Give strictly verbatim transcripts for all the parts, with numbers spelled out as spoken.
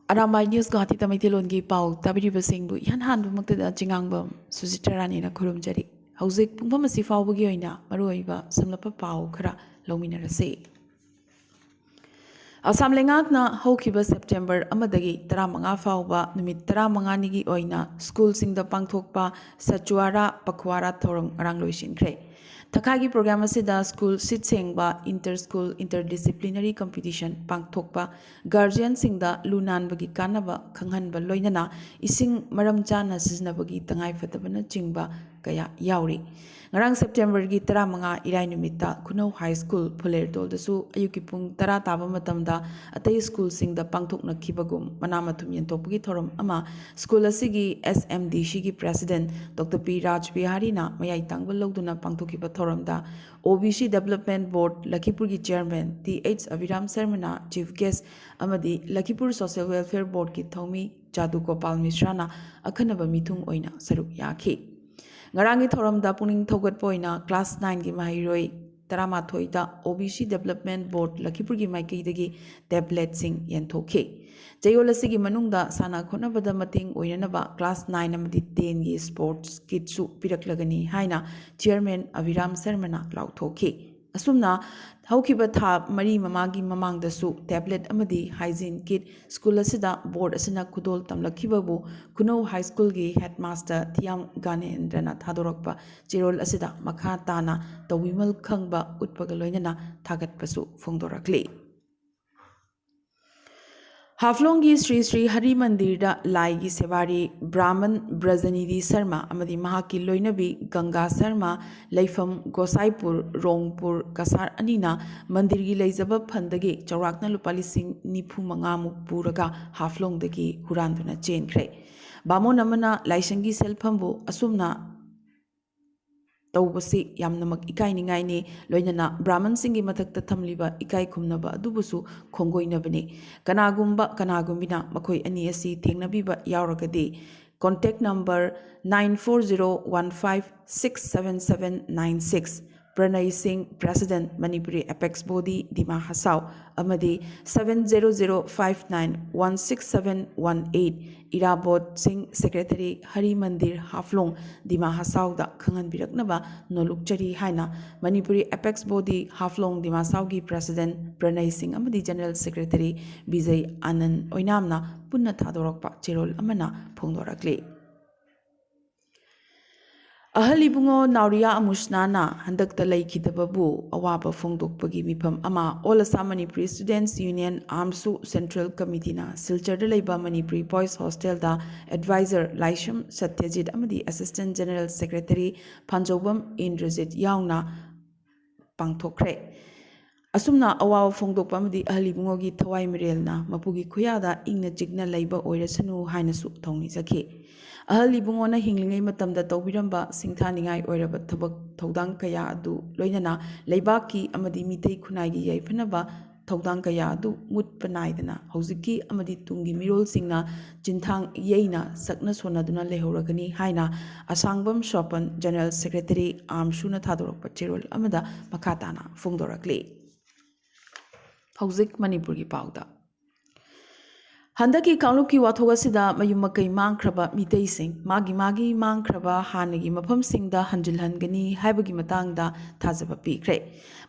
Arambai news ꯒꯨꯋꯥꯍꯥꯇꯤꯗ ꯃꯩꯇꯩꯂꯣꯟꯒꯤ ꯄꯥꯎ ꯇꯥꯕꯤꯔꯤꯕꯁꯤꯡꯕꯨ ꯏꯍꯥꯟ ꯍꯥꯟꯕꯃꯛꯇꯗ ꯆꯤꯉꯥꯡꯕꯝ ꯁꯨꯖꯤꯇꯥ ꯔꯥꯅꯤꯅ ꯈꯨꯔꯨꯝꯖꯔꯤ꯫ ꯍꯧꯖꯤꯛ ꯄꯨꯡꯐꯝ ꯑꯁꯤ ꯐꯥꯎꯕꯒꯤ ꯑꯣꯏꯅ ꯃꯔꯨꯑꯣꯏꯕ ꯁꯝꯂꯞꯄ ꯄꯥꯎ ꯈꯔ ꯂꯧꯃꯤꯟꯅꯔꯁꯤ꯫ ꯑꯁꯥꯝ ꯂꯩꯉꯥꯛꯅ ꯍꯧꯈꯤꯕ ꯁꯦꯞꯇꯦꯝꯕꯔ ꯑꯃꯗꯒꯤ ꯇꯔꯥꯃꯉꯥ ꯐꯥꯎꯕ ꯅꯨꯃꯤꯠ ꯇꯔꯥꯃꯉꯥꯅꯤꯒꯤ ꯑꯣꯏꯅ ꯁ꯭ꯀꯨꯜꯁꯤꯡꯗ ꯄꯥꯡꯊꯣꯛꯄ ꯁꯆ꯭ꯋꯥꯔꯥ ꯄꯈ꯭ꯋꯥꯔꯥ ꯊꯧꯔꯝ ꯉꯔꯥꯡ ꯂꯣꯏꯁꯤꯟꯈ꯭ꯔꯦ꯫ ꯊꯈꯥꯏꯒꯤ ꯄ꯭ꯔꯣꯒ꯭ꯔꯥꯝ ꯑꯁꯤꯗ ꯁ꯭ꯀꯨꯜ ꯁꯤꯠ ꯁꯦꯡꯕ, inter school, inter disciplinary competition ꯄꯥꯡꯊꯣꯛꯄ, ꯒꯥꯔꯖꯤꯌꯟꯁꯤꯡꯗ ꯂꯨ ꯅꯥꯟꯕꯒꯤ ꯀꯥꯟꯅꯕ ꯈꯪꯍꯟꯕ, ꯂꯣꯏꯅꯅ ꯏꯁꯤꯡ ꯃꯔꯝ ꯆꯥꯅ ꯁꯤꯖꯤꯟꯅꯕꯒꯤ ꯇꯉꯥꯏꯐꯗꯕꯅꯆꯤꯡꯕ ꯀꯌꯥ ꯌꯥꯎꯔꯤ꯫ ꯉꯔꯥꯡ ꯁꯦꯞꯇꯦꯝꯕꯔꯒꯤ ꯇꯔꯥꯃꯉꯥ ꯏꯔꯥꯏ ꯅꯨꯃꯤꯠꯇ ꯈꯨꯅꯧ ꯍꯥꯏ ꯁ꯭ꯀꯨꯜ ꯐꯨꯂꯦꯔꯇꯣꯜꯗꯁꯨ ꯑꯌꯨꯛꯀꯤ ꯄꯨꯡ ꯇꯔꯥ ꯇꯥꯕ ꯃꯇꯝꯗ ꯑꯇꯩ ꯁ꯭ꯀꯨꯜꯁꯤꯡꯗ ꯄꯥꯡꯊꯣꯛꯅꯈꯤꯕꯒꯨꯝ ꯃꯅꯥ ꯃꯊꯨꯝ ꯌꯦꯟꯊꯣꯛꯄꯒꯤ ꯊꯧꯔꯝ ꯑꯃ ꯁ꯭ꯀꯨꯜ ꯑꯁꯤꯒꯤ ꯑꯦꯁ ꯑꯦꯝ ꯗꯤ ꯁꯤꯒꯤ ꯄ꯭ꯔꯦꯁꯤꯗꯦꯟꯠ ꯗꯣꯛꯇꯔ ꯄꯤ ꯔꯥꯖ ꯕꯤꯍꯥꯔꯤꯅ ꯃꯌꯥꯏ ꯇꯥꯡꯕ ꯂꯧꯗꯨꯅ ꯄꯥꯡꯊꯣꯛꯈꯤꯕ ꯊꯧꯔꯝꯗ O B C development board ꯂꯈꯤꯄꯨꯔꯒꯤ ꯆꯤꯌꯔꯃꯦꯟ ꯇꯤ ꯑꯩꯆ ꯑꯕꯤꯔꯥꯝ ꯁꯔꯃꯅ ꯆꯤꯐ ꯒꯦꯁ꯭ꯠ ꯑꯃꯗꯤ ꯂꯈꯤꯄꯨꯔ ꯁꯣꯁꯤꯌꯦꯜ ꯋꯦꯜꯐꯤꯌꯔ ꯕꯣꯔꯗꯀꯤ ꯊꯧꯃꯤ ꯖꯥꯗꯨ ꯒꯣꯄꯥꯜ ꯃꯤꯁ꯭ꯔꯥꯅ ꯑꯈꯟꯅꯕ ꯃꯤꯊꯨꯡ ꯑꯣꯏꯅ ꯁꯔꯨꯛ ꯌꯥꯈꯤ꯫ ꯉꯔꯥꯡꯒꯤ ꯊꯧꯔꯝꯗ ꯄꯨꯛꯅꯤꯡ ꯊꯧꯒꯠꯄ ꯑꯣꯏꯅ ꯀ꯭ꯂꯥꯁ ꯅꯥꯏꯟꯒꯤ ꯃꯍꯩꯔꯣꯏ ꯇꯔꯥꯃꯥꯊꯣꯏꯗ ꯑꯣ ꯕꯤ ꯁꯤ ꯗꯦꯕꯂꯞꯃꯦꯟꯠ ꯕꯣꯔꯗ ꯂꯈꯤꯄꯨꯔꯒꯤ ꯃꯥꯏꯀꯩꯗꯒꯤ ꯇꯦꯕ꯭ꯂꯦꯠꯁꯤꯡ ꯌꯦꯟꯊꯣꯛꯈꯤ꯫ ꯆꯌꯣꯜ ꯑꯁꯤꯒꯤ ꯃꯅꯨꯡꯗ ꯁꯥꯟꯅ ꯈꯣꯠꯅꯕꯗ ꯃꯇꯦꯡ ꯑꯣꯏꯅꯅꯕ ꯀ꯭ꯂꯥꯁ ꯅꯥꯏꯟ ꯑꯃꯗꯤ ꯇꯦꯟꯒꯤ ꯁ꯭ꯄꯣꯔꯠꯁ ꯀꯤꯠꯁꯨ ꯄꯤꯔꯛꯂꯒꯅꯤ ꯍꯥꯏꯅ ꯆꯤꯌꯔꯃꯦꯟ ꯑꯕꯤꯔꯥꯝ ꯁꯔꯃꯅ ꯂꯥꯎꯊꯣꯛꯈꯤ꯫ ꯑꯁꯨꯝꯅ ꯍꯧꯈꯤꯕ ꯊꯥ ꯃꯔꯤ ꯃꯃꯥꯡꯒꯤ ꯃꯃꯥꯡꯗꯁꯨ ꯇꯦꯕ꯭ꯂꯦꯠ ꯑꯃꯗꯤ ꯍꯥꯏꯖꯤꯟ ꯀꯤꯠ ꯁ꯭ꯀꯨꯜ ꯑꯁꯤꯗ ꯕꯣꯔꯗ ꯑꯁꯤꯅ ꯈꯨꯗꯣꯜ ꯇꯝꯂꯛꯈꯤꯕꯕꯨ ꯈꯨꯅꯧ ꯍꯥꯏ ꯁ꯭ꯀꯨꯜꯒꯤ ꯍꯦꯗꯃꯥꯁꯇꯔ ꯊꯤꯌꯥꯝ ꯒꯥꯅꯦꯟꯗ꯭ꯔꯅ ꯊꯥꯗꯣꯔꯛꯄ ꯆꯦꯔꯣꯜ ꯑꯁꯤꯗ ꯃꯈꯥ ꯇꯥꯅ ꯇꯧꯕꯤꯃꯜ ꯈꯪꯕ ꯎꯠꯄꯒ ꯂꯣꯏꯅꯅ ꯊꯥꯒꯠꯄꯁꯨ ꯐꯣꯡꯗꯣꯔꯛꯂꯤ꯫ ꯍꯥꯐꯂꯣꯡꯒꯤ ꯁ꯭ꯔꯤ ꯁ꯭ꯔꯤ ꯍꯔꯤ ꯃꯟꯗꯤꯔꯗ ꯂꯥꯏꯒꯤ ꯁꯦꯕꯥꯔꯤ ꯕ꯭ꯔꯥꯍꯃꯟ ꯕ꯭ꯔꯖꯅꯤꯙꯤ ꯁꯔꯃ ꯑꯃꯗꯤ ꯃꯍꯥꯛꯀꯤ ꯂꯣꯏꯅꯕꯤ ꯒꯪꯒꯥ ꯁꯔꯃ, ꯂꯩꯐꯝ ꯒꯣꯁꯥꯏꯄꯨꯔ, ꯔꯣꯡꯄꯨꯔ ꯀꯁꯥꯔ ꯑꯅꯤꯅ ꯃꯟꯗꯤꯔꯒꯤ ꯂꯩꯖꯕ ꯐꯟꯗꯒꯤ ꯆꯥꯎꯔꯥꯛꯅ ꯂꯨꯄꯥ ꯂꯤꯁꯤꯡ ꯅꯤꯐꯨ ꯃꯉꯥꯃꯨꯛ ꯄꯨꯔꯒ ꯍꯥꯐꯂꯣꯡꯗꯒꯤ ꯍꯨꯔꯥꯟꯗꯨꯅ ꯆꯦꯟꯈ꯭ꯔꯦ꯫ ꯕꯥꯃꯣꯟ ꯑꯃꯅ ꯂꯥꯏꯁꯪꯒꯤ ꯁꯦꯜꯐꯝꯕꯨ ꯑꯁꯨꯝꯅ ꯇꯧꯕꯁꯤ ꯌꯥꯝꯅꯃꯛ ꯏꯀꯥꯏꯅꯤꯡꯉꯥꯏꯅꯤ, ꯂꯣꯏꯅꯅ ꯕ꯭ꯔꯥꯍꯃꯟꯁꯤꯡꯒꯤ ꯃꯊꯛꯇ ꯊꯝꯂꯤꯕ ꯏꯀꯥꯏ ꯈꯨꯝꯅꯕ ꯑꯗꯨꯕꯨꯁꯨ ꯈꯣꯡꯒꯣꯏꯅꯕꯅꯤ꯫ ꯀꯅꯥꯒꯨꯝꯕ ꯀꯅꯥꯒꯨꯝꯕꯤꯅ ꯃꯈꯣꯏ ꯑꯅꯤ ꯑꯁꯤ ꯊꯦꯡꯅꯕꯤꯕ ꯌꯥꯎꯔꯒꯗꯤ, contact number nine four zero one five six seven seven nine six, ꯄ꯭ꯔꯅꯌ ꯁꯤꯡ, President, Manipuri Apex Body, ꯗꯤꯃꯥ ꯍꯁꯥꯎ, ꯑꯃꯗꯤ seven zero zero five nine one six seven one eight, ꯏꯔꯥꯕꯣꯠ ꯁꯤꯡ, Secretary, ꯍꯔꯤ ꯃꯟꯗꯤꯔ, ꯍꯥꯐꯂꯣꯡ, ꯗꯤꯃꯥ ꯍꯁꯥꯎꯗ ꯈꯪꯍꯟꯕꯤꯔꯛꯅꯕ ꯅꯣꯜꯂꯨꯛꯆꯔꯤ ꯍꯥꯏꯅ Manipuri Apex Body, ꯍꯥꯐꯂꯣꯡ, ꯗꯤꯃꯥ ꯍꯁꯥꯎꯒꯤ President ꯄ꯭ꯔꯅꯌ ꯁꯤꯡ ꯑꯃꯗꯤ General Secretary ꯕꯤꯖꯩ ꯑꯥꯅꯟ ꯑꯣꯏꯅꯥꯝꯅ ꯄꯨꯟꯅ ꯊꯥꯗꯣꯔꯛꯄ ꯆꯦꯔꯣꯜ ꯑꯃꯅ ꯐꯣꯡꯗꯣꯔꯛꯂꯤ꯫ ꯑꯍꯜ ꯏꯕꯨꯡꯉꯣ ꯅꯥꯎꯔꯤꯌꯥ ꯑꯃꯨꯁꯅꯥꯅ ꯍꯟꯗꯛꯇ ꯂꯩꯈꯤꯗꯕꯕꯨ ꯑꯋꯥꯕ ꯐꯣꯡꯗꯣꯛꯄꯒꯤ ꯃꯤꯐꯝ ꯑꯃ All Assam Manipuri Students Union, ꯑꯥꯝꯁꯨ, Central Committeeꯅ ꯁꯤꯜꯆꯔꯗ ꯂꯩꯕ Manipuri Boys Hostelꯗ Advisor ꯂꯥꯏꯁ꯭ꯔꯝ ꯁꯇ꯭ꯌꯖꯤꯠ ꯑꯃꯗꯤ Assistant General Secretary ꯐꯥꯟꯖꯧꯕꯝ ꯏꯟꯗ꯭ꯔꯖꯤꯠ ꯌꯥꯎꯅ ꯄꯥꯡꯊꯣꯛꯈ꯭ꯔꯦ꯫ ꯑꯁꯨꯝꯅ ꯑꯋꯥꯕ ꯐꯣꯡꯗꯣꯛꯄ ꯑꯃꯗꯤ ꯑꯍꯜ ꯏꯕꯨꯡꯉꯣꯒꯤ ꯊꯋꯥꯏ ꯃꯤꯔꯦꯜꯅ ꯃꯄꯨꯒꯤ ꯈꯨꯌꯥꯗ ꯏꯪꯅ ꯆꯤꯛꯅ ꯂꯩꯕ ꯑꯣꯏꯔꯁꯅꯨ ꯍꯥꯏꯅꯁꯨ ꯊꯧꯅꯤꯖꯈꯤ꯫ ꯑꯍꯜ ꯏꯕꯨꯡꯉꯣꯅ ꯍꯤꯡꯂꯤꯉꯩ ꯃꯇꯝꯗ ꯇꯧꯕꯤꯔꯝꯕ ꯁꯤꯡꯊꯥꯅꯤꯡꯉꯥꯏ ꯑꯣꯏꯔꯕ ꯊꯕꯛ ꯊꯧꯗꯥꯡ ꯀꯌꯥ ꯑꯗꯨ ꯂꯣꯏꯅꯅ ꯂꯩꯕꯥꯛꯀꯤ ꯑꯃꯗꯤ ꯃꯤꯇꯩ ꯈꯨꯟꯅꯥꯏꯒꯤ ꯌꯥꯏꯐꯅꯕ ꯊꯧꯗꯥꯡ ꯀꯌꯥ ꯑꯗꯨ ꯃꯨꯠꯄ ꯅꯥꯏꯗꯅ ꯍꯧꯖꯤꯛꯀꯤ ꯑꯃꯗꯤ ꯇꯨꯡꯒꯤ ꯃꯤꯔꯣꯜꯁꯤꯡꯅ ꯆꯤꯟꯊꯥꯡ ꯌꯩꯅ ꯁꯛꯅ ꯁꯣꯟꯅꯗꯨꯅ ꯂꯩꯍꯧꯔꯒꯅꯤ ꯍꯥꯏꯅ ꯑꯁꯥꯡꯕꯝ ꯁ꯭ꯋꯥꯄꯟ, General Secretary, ꯑꯥꯝꯁꯨꯅ ꯊꯥꯗꯣꯔꯛꯄ ꯆꯦꯔꯣꯜ ꯑꯃꯗ ꯃꯈꯥ ꯇꯥꯅ ꯐꯣꯡꯗꯣꯔꯛꯂꯤ꯫ ꯍꯧꯖꯤꯛ ꯃꯅꯤꯄꯨꯔꯒꯤ ꯄꯥꯎꯗ꯫ ꯍꯟꯗꯛꯀꯤ ꯀꯥꯡꯂꯨꯞꯀꯤ ꯋꯥꯊꯣꯛ ꯑꯁꯤꯗ ꯃꯌꯨꯝ ꯃꯀꯩ ꯃꯥꯡꯈ꯭ꯔꯕ ꯃꯤꯇꯩꯁꯤꯡ ꯃꯥꯒꯤ ꯃꯥꯒꯤ ꯃꯥꯡꯈ꯭ꯔꯕ ꯍꯥꯟꯅꯒꯤ ꯃꯐꯝꯁꯤꯡꯗ ꯍꯟꯖꯤꯜꯍꯟꯒꯅꯤ ꯍꯥꯏꯕꯒꯤ ꯃꯇꯥꯡꯗ ꯊꯥꯖꯕ ꯄꯤꯈ꯭ꯔꯦ꯫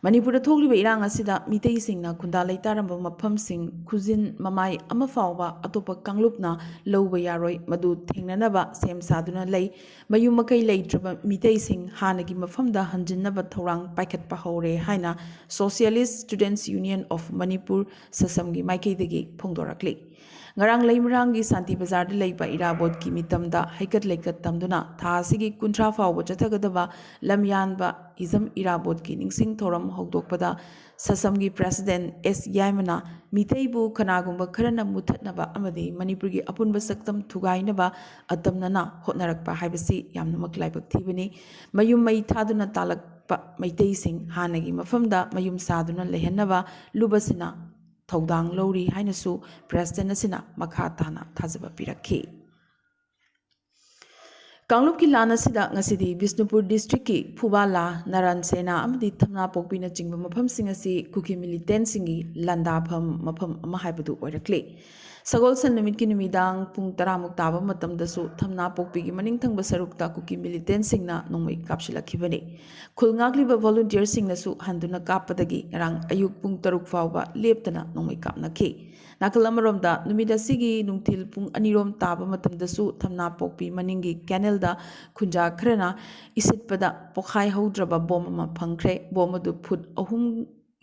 ꯃꯅꯤꯄꯨꯔꯗ ꯊꯣꯛꯂꯤꯕ ꯏꯔꯥꯡ ꯑꯁꯤꯗ ꯃꯤꯇꯩꯁꯤꯡꯅ ꯈꯨꯟꯗꯥ ꯂꯩꯇꯥꯔꯝꯕ ꯃꯐꯝꯁꯤꯡ ꯈꯨꯖꯤꯟ ꯃꯃꯥꯏ ꯑꯃ ꯐꯥꯎꯕ ꯑꯇꯣꯞꯄ ꯀꯥꯡꯂꯨꯞꯅ ꯂꯧꯕ ꯌꯥꯔꯣꯏ꯫ ꯃꯗꯨ ꯊꯦꯡꯅꯅꯕ ꯁꯦꯝ ꯁꯥꯗꯨꯅ ꯂꯩ꯫ ꯃꯌꯨꯝ ꯃꯀꯩ ꯂꯩꯇ꯭ꯔꯕ ꯃꯤꯇꯩꯁꯤꯡ ꯍꯥꯟꯅꯒꯤ ꯃꯐꯝꯗ ꯍꯟꯖꯤꯟꯅꯕ ꯊꯧꯔꯥꯡ ꯄꯥꯏꯈꯠꯄ ꯍꯧꯔꯦ ꯍꯥꯏꯅ Socialist Students Union of Manipur, ꯁꯁꯝꯒꯤ ꯃꯥꯏꯀꯩꯗꯒꯤ ꯐꯣꯡꯗꯣꯔꯛꯂꯤ꯫ ꯉꯔꯥꯡ ꯂꯩꯃꯔꯥꯝꯒꯤ ꯁꯥꯟꯇꯤ ꯕꯖꯥꯔꯗ ꯂꯩꯕ ꯏꯔꯥꯕꯣꯠꯀꯤ ꯃꯤꯇꯝꯗ ꯍꯩꯀꯠ ꯂꯩꯀꯠ ꯇꯝꯗꯨꯅ ꯊꯥ ꯑꯁꯤꯒꯤ ꯀꯨꯟꯊ꯭ꯔꯥ ꯐꯥꯎꯕ ꯆꯠꯊꯒꯗꯕ ꯂꯝꯌꯥꯟꯕ ꯏꯖꯝ ꯏꯔꯥꯕꯣꯠꯀꯤ ꯅꯤꯡꯁꯤꯡ ꯊꯧꯔꯝ ꯍꯧꯗꯣꯛꯄꯗ ꯁꯁꯝꯒꯤ President ꯑꯦꯁ ꯌꯥꯏꯃꯅ ꯃꯤꯇꯩꯕꯨ ꯀꯅꯥꯒꯨꯝꯕ ꯈꯔꯅ ꯃꯨꯠꯊꯠꯅꯕ ꯑꯃꯗꯤ ꯃꯅꯤꯄꯨꯔꯒꯤ ꯑꯄꯨꯟꯕ ꯁꯛꯇꯝ ꯊꯨꯒꯥꯏꯅꯕ ꯑꯇꯝꯅꯅ ꯍꯣꯠꯅꯔꯛꯄ ꯍꯥꯏꯕꯁꯤ ꯌꯥꯝꯅꯃꯛ ꯂꯥꯏꯕꯛ ꯊꯤꯕꯅꯤ꯫ ꯃꯌꯨꯝ ꯃꯩ ꯊꯥꯗꯨꯅ ꯇꯥꯜꯂꯛꯄ ꯃꯩꯇꯩꯁꯤꯡ ꯍꯥꯟꯅꯒꯤ ꯃꯐꯝꯗ ꯃꯌꯨꯝ ꯁꯥꯗꯨꯅ ꯂꯩꯍꯟꯅꯕ ꯂꯨꯕꯁꯤꯅ ꯊꯧꯗꯥꯡ ꯂꯧꯔꯤ ꯍꯥꯏꯅꯁꯨ President ꯑꯁꯤꯅ ꯃꯈꯥ ꯇꯥꯅ ꯊꯥꯖꯕ ꯄꯤꯔꯛꯈꯤ꯫ ꯀꯥꯡꯂꯨꯞꯀꯤ ꯂꯥꯟ ꯑꯁꯤꯗ ꯉꯁꯤꯗꯤ ꯕꯤꯁꯅꯨꯄꯨꯔ ꯗꯤꯁꯇ꯭ꯔꯤꯛꯀꯤ ꯐꯨꯕꯥꯂꯥ, ꯅꯔꯥꯟ ꯁꯦꯅꯥ ꯑꯃꯗꯤ ꯊꯝꯅꯥꯄꯣꯛꯄꯤꯅꯆꯤꯡꯕ ꯃꯐꯝꯁꯤꯡ ꯑꯁꯤ ꯀꯨꯀꯤ ꯃꯤꯂꯤꯇꯦꯟꯁꯤꯡꯒꯤ ꯂꯥꯟꯗꯥꯐꯝ ꯃꯐꯝ ꯑꯃ ꯍꯥꯏꯕꯗꯨ ꯑꯣꯏꯔꯛꯂꯤ꯫ ꯁꯒꯣꯜꯁꯦꯟ ꯅꯨꯃꯤꯠꯀꯤ ꯅꯨꯃꯤꯗꯥꯡ ꯄꯨꯡ ꯇꯔꯥꯃꯨꯛ ꯇꯥꯕ ꯃꯇꯝꯗꯁꯨ ꯊꯝꯅꯥꯄꯣꯛꯄꯤꯒꯤ ꯃꯅꯤꯡ ꯊꯪꯕ ꯁꯔꯨꯛꯇ ꯀꯨꯀꯤ ꯃꯤꯂꯤꯇꯦꯟꯁꯤꯡꯅ ꯅꯣꯡꯃꯩ ꯀꯥꯞꯁꯤꯜꯂꯛꯈꯤꯕꯅꯤ꯫ ꯈꯨꯜ ꯉꯥꯛꯂꯤꯕ ꯚꯣꯂꯨꯟꯇꯤꯌꯔꯁꯤꯡꯅꯁꯨ ꯍꯟꯗꯨꯅ ꯀꯥꯞꯄꯗꯒꯤ ꯉꯔꯥꯡ ꯑꯌꯨꯛ ꯄꯨꯡ ꯇꯔꯨꯛ ꯐꯥꯎꯕ ꯂꯦꯞꯇꯅ ꯅꯣꯡꯃꯩ ꯀꯥꯞꯅꯈꯤ꯫ ꯅꯥꯀꯜ ꯑꯃꯔꯣꯝꯗ, ꯅꯨꯃꯤꯠ ꯑꯁꯤꯒꯤ ꯅꯨꯡꯊꯤꯜ ꯄꯨꯡ ꯑꯅꯤꯔꯣꯝ ꯇꯥꯕ ꯃꯇꯝꯗꯁꯨ ꯊꯝꯅꯥꯄꯣꯛꯄꯤ ꯃꯅꯤꯡꯒꯤ ꯀꯦꯅꯦꯜꯗ ꯈꯨꯟꯖꯥ ꯈꯔꯅ ꯏꯁꯤꯠꯄꯗ ꯄꯣꯈꯥꯏꯍꯧꯗ꯭ꯔꯕ ꯕꯣꯝ ꯑꯃ ꯐꯪꯈ꯭ꯔꯦ꯫ ꯕꯣꯝ ꯑꯗꯨ ꯐꯨꯠ ꯑꯍꯨꯝ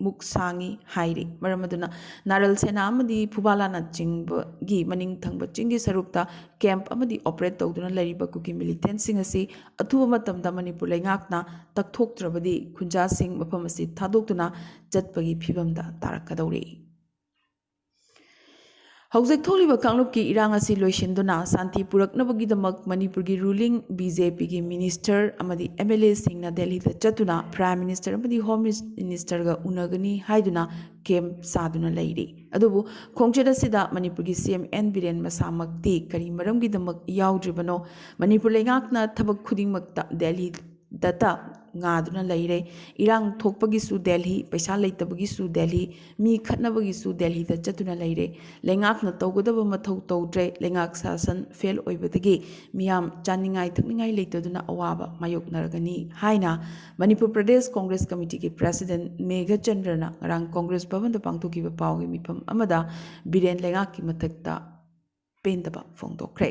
ꯃꯨꯛ ꯁꯥꯡꯉꯤ ꯍꯥꯏꯔꯤ꯫ ꯃꯔꯝ ꯑꯗꯨꯅ ꯅꯥꯔꯜ ꯁꯦꯅꯥ ꯑꯃꯗꯤ ꯐꯨꯕꯥꯂꯥꯅꯆꯤꯡꯕꯒꯤ ꯃꯅꯤꯡ ꯊꯪꯕ ꯆꯤꯡꯒꯤ ꯁꯔꯨꯛꯇ ꯀꯦꯝꯞ ꯑꯃꯗꯤ ꯑꯣꯄꯔꯦꯠ ꯇꯧꯗꯨꯅ ꯂꯩꯔꯤꯕ ꯀꯨꯀꯤ ꯃꯤꯂꯤꯇꯦꯟꯁꯤꯡ ꯑꯁꯤ ꯑꯊꯨꯕ ꯃꯇꯝꯗ ꯃꯅꯤꯄꯨꯔ ꯂꯩꯉꯥꯛꯅ ꯇꯛꯊꯣꯛꯇ꯭ꯔꯕꯗꯤ ꯈꯨꯟꯖꯥꯁꯤꯡ ꯃꯐꯝ ꯑꯁꯤ ꯊꯥꯗꯣꯛꯇꯨꯅ ꯆꯠꯄꯒꯤ ꯐꯤꯕꯝꯗ ꯇꯥꯔꯛꯀꯗꯧꯔꯤ꯫ ꯍꯧꯖꯤꯛ ꯊꯣꯛꯂꯤꯕ ꯀꯥꯡꯂꯨꯞꯀꯤ ꯏꯔꯥꯡ ꯑꯁꯤ ꯂꯣꯏꯁꯤꯟꯗꯨꯅ ꯁꯥꯟꯇꯤ ꯄꯨꯔꯛꯅꯕꯒꯤꯗꯃꯛ ꯃꯅꯤꯄꯨꯔꯒꯤ ꯔꯨꯂꯤꯡ ꯕꯤ ꯖꯦ ꯄꯤꯒꯤ ꯃꯤꯅꯤꯁꯇꯔ ꯑꯃꯗꯤ ꯑꯦꯝ ꯑꯦꯜ ꯑꯦꯁꯤꯡꯅ ꯗꯦꯜꯂꯤꯗ ꯆꯠꯇꯨꯅ ꯄ꯭ꯔꯥꯏꯝ ꯃꯤꯅꯤꯁꯇꯔ ꯑꯃꯗꯤ ꯍꯣꯝ ꯃꯤꯅꯤꯁꯇꯔꯒ ꯎꯅꯒꯅꯤ ꯍꯥꯏꯗꯨꯅ ꯀꯦꯝꯞ ꯁꯥꯗꯨꯅ ꯂꯩꯔꯤ꯫ ꯑꯗꯨꯕꯨ ꯈꯣꯡꯆꯠ ꯑꯁꯤꯗ ꯃꯅꯤꯄꯨꯔꯒꯤ ꯁꯤ ꯑꯦꯝ ꯑꯦꯟ ꯕꯤꯔꯦꯟ ꯃꯁꯥꯃꯛꯇꯤ ꯀꯔꯤ ꯃꯔꯝꯒꯤꯗꯃꯛ ꯌꯥꯎꯗ꯭ꯔꯤꯕꯅꯣ? ꯃꯅꯤꯄꯨꯔ ꯂꯩꯉꯥꯛꯅ ꯊꯕꯛ ꯈꯨꯗꯤꯡꯃꯛꯇ ꯗꯦꯜꯂꯤ ꯗꯇ ꯉꯥꯗꯨꯅ ꯂꯩꯔꯦ꯫ ꯏꯔꯥꯡ ꯊꯣꯛꯄꯒꯤꯁꯨ ꯗꯦꯜꯍꯤ, ꯄꯩꯁꯥ ꯂꯩꯇꯕꯒꯤꯁꯨ ꯗꯦꯜꯍꯤ, ꯃꯤ ꯈꯠꯅꯕꯒꯤꯁꯨ ꯗꯦꯜꯍꯤꯗ ꯆꯠꯇꯨꯅ ꯂꯩꯔꯦ꯫ ꯂꯩꯉꯥꯛꯅ ꯇꯧꯒꯗꯕ ꯃꯊꯧ ꯇꯧꯗ꯭ꯔꯦ꯫ ꯂꯩꯉꯥꯛ ꯁꯥꯁꯟ ꯐꯦꯜ ꯑꯣꯏꯕꯗꯒꯤ ꯃꯤꯌꯥꯝ ꯆꯥꯅꯤꯡꯉꯥꯏ ꯊꯛꯅꯤꯡꯉꯥꯏ ꯂꯩꯇꯗꯨꯅ ꯑꯋꯥꯕ ꯃꯥꯌꯣꯛꯅꯔꯒꯅꯤ ꯍꯥꯏꯅ ꯃꯅꯤꯄꯨꯔ ꯄ꯭ꯔꯗꯦꯁ ꯀꯣꯡꯒ꯭ꯔꯦꯁ ꯀꯃꯤꯇꯤꯒꯤ ꯄ꯭ꯔꯦꯁꯤꯗꯦꯟꯠ ꯃꯦꯘꯆꯟꯗ꯭ꯔꯅ ꯉꯔꯥꯡ ꯀꯣꯡꯒ꯭ꯔꯦꯁ ꯚꯕꯟꯗ ꯄꯥꯡꯊꯣꯛꯈꯤꯕ ꯄꯥꯎꯒꯤ ꯃꯤꯐꯝ ꯑꯃꯗ ꯕꯤꯔꯦꯟ ꯂꯩꯉꯥꯛꯀꯤ ꯃꯊꯛꯇ ꯄꯦꯟꯗꯕ ꯐꯣꯡꯗꯣꯛꯈ꯭ꯔꯦ꯫